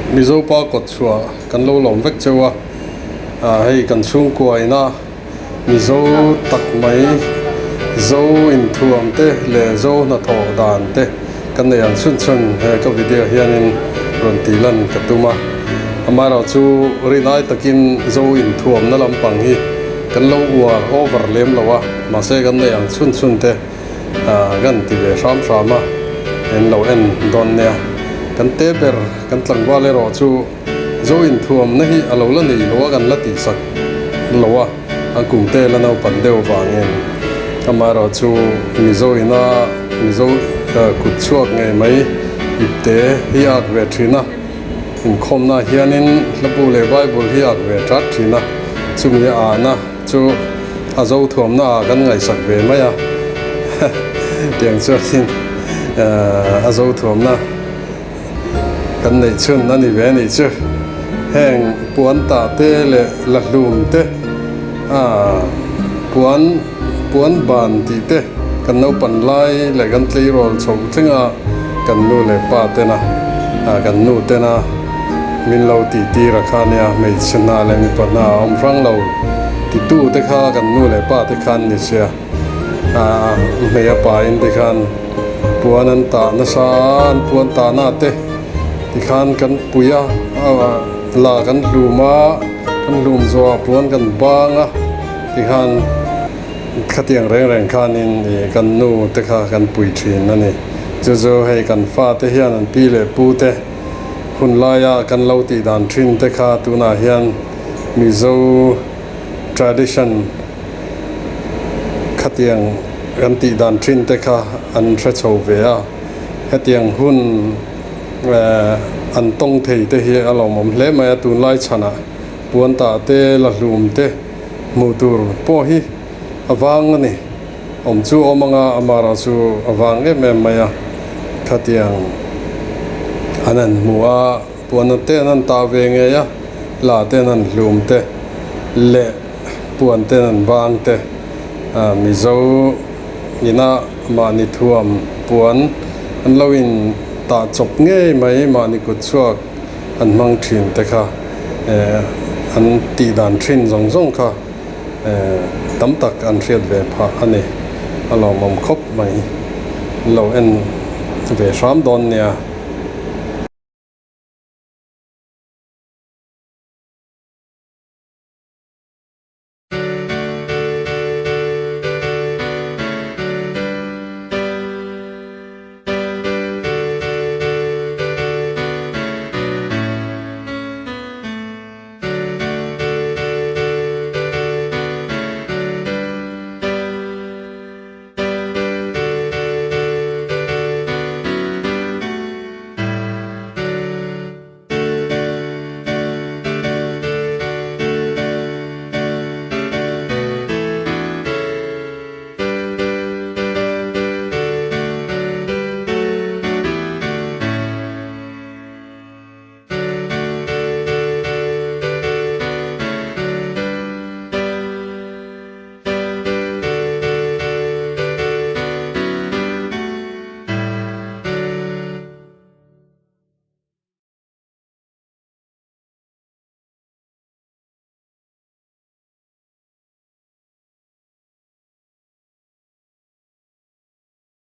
Mizopa kawtchhuah kan lo lawm vek cheu a, hei kan chhungkua ina Mizo tak mai Zo inthuam te leh Zo hnathawh dan te kan nei ang chhun chhun he ka video hianin rawn tih lan ka tum a. Amaherawh chu rinai takin Zo inthuamna lampang hi kan lo uar over lem lo a, mahse kan nei ang chhun chhun te kan ti ve hram hram a, en lo en dawn nia. Kan te ber kan tlangval erawh chu Zo inthuamna hi a lo la nei lo a, kan la tihsak lo a, a kum te la naupan deuh vangin amaherawh chu Mizo ina Mizo kut chhuak ngei mai ipte hi a ak ve thin a, inkhawmna hianin hlabu leh Bible hi a ak ve tat thin a, chumi a ahna chu a zo thuamna ah kan ngaihsak ve mai a, tiang chuanin a zo thuamna. Kan neih chhun a ni ve a nih chu. Heng puan tah te leh la hlum te ah puan puan ban tih te kan naupan lai leh kan tleirawl chho thleng a kan nu leh pa tena ah kan nu tena min lo tih tir a kha nia hmeichhe hna leh mipa hna a awm hrang lo titu te kha kan nu leh pa te khan ni sia. Ah hmei a pain tikhan puan an tah nasa a, an puan tahna te tikhan kan pui a, la kan hlum a, kan hlum zawhah puan kan bang a tikhan khatiang reng reng khanin ih kan nu te kha kan pui thin a ni. Chu chu hei kan fate hian an pi leh pu te hun laia kan lo tih dan thin te kha tunah hian Mizo tradition khatiang kan tih dan thin te kha an hre chho ve a, hetiang hun eh an tawng thei te hi a lawmawm hle mai a, tunlai chhanah puan tah te la hlum te hmuh tur pawh hi a vang a ni, awm chu awm anga amaherawh chu a vang em em mai a, khatiang an han hmu a. Puan te an han tah ve ngei a, la te an han hlum te leh puan te an han bang te ah Mizo ina mahni thuam puan an lo in tah chawp ngei mai mahni kut chhuak an hmang thin te kha eh an tih dan thin zawng zawng kha eh tam tak an hriat ve phah a ni a lawmawm khawp mai an lo en ve hram dawn nia.